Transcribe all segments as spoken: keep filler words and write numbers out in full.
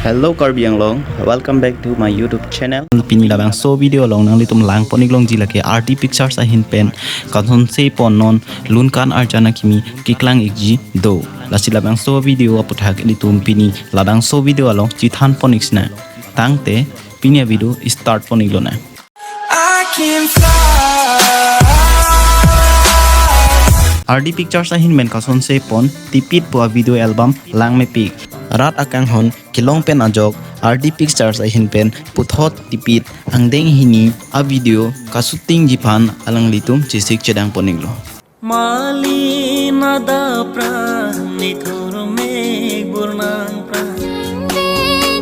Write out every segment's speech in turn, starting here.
Hello Karbi Anglong, welcome back to my YouTube channel. Pini labangso video along nanglitum langpon-ik longji lake R D Pictures ahin pen kasonse pon non lun kan arjan akimi keklang-ikji do. Lasi labangso video aputhak ilitum pini labangso video along chethanpon-ik sinang. Tangte pini avideo start pon-ik lonang. I can fly. R D Pictures ahin pen kasonse pon Tipit pu avideo album langmepik. Rat akanghon kelong pen ajok R D Pictures ahin pen puthot Tipit angdeng hini avideo kashootingji aphan alanglitum chesik chedang pon-iklo. Malin adapran nithur me burnang pran.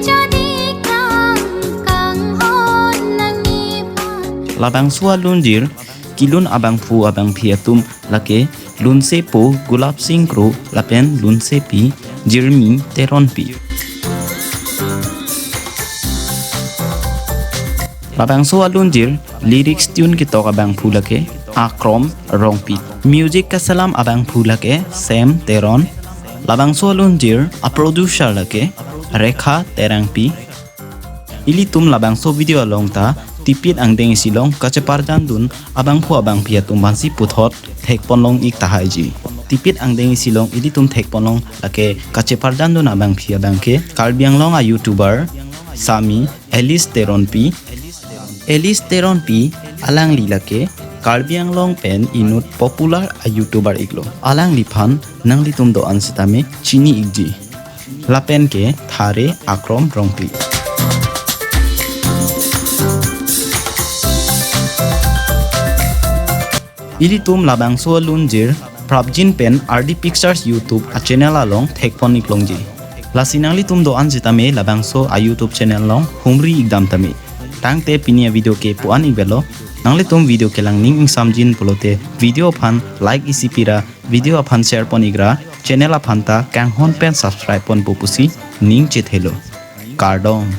Jodi kang kanghon nangni phan. Labangso alunjir kelun abangphu abangphi atum lake lunsepo Gulab Singh Kro lapen lunsepi Jirmi Teronpi. Labangso alunjir lyrics tune ketok abangphu lake Akrom Rongpi. Music kaselam abangphu lake Sam Teron. Labangso alunjir aproducer lake Rekha Terangpi. Ilitum labangso video along ta Tipit angdeng isi along kacheparjandun abangphu abangphi atum aphansi puthot thekponlong-ik tahaiji. Tipit angdeng isi along ilitum thekponlong lake kacheparjandun abangphi abang ke Karbi Anglong a-YouTuber Sami Alice Teronpi. Alice Teronpi alangli lake Karbi Anglong pen inut popular a-YouTuber iklo. Alangliphan nanglitum do-an sitame chini-ikji. Lapen ke Thare Akrom Rongpi. Ilitum labangso alunjir prapjin pen R D Pictures YouTube a-channel along thekpon-ik longji. Lasi nanglitum do-an sitame labangso a-YouTube channel along humri-ikdam tame. Tangte pini avideo ke pu-an-ik avelo. Nanglitum video kelang ning ingsamjin pulote video aphan like isi pira, video aphan share pon-ikra, channel aphan ta kanghon pen subscribe ponpo pusi ning chethelo. Kardom.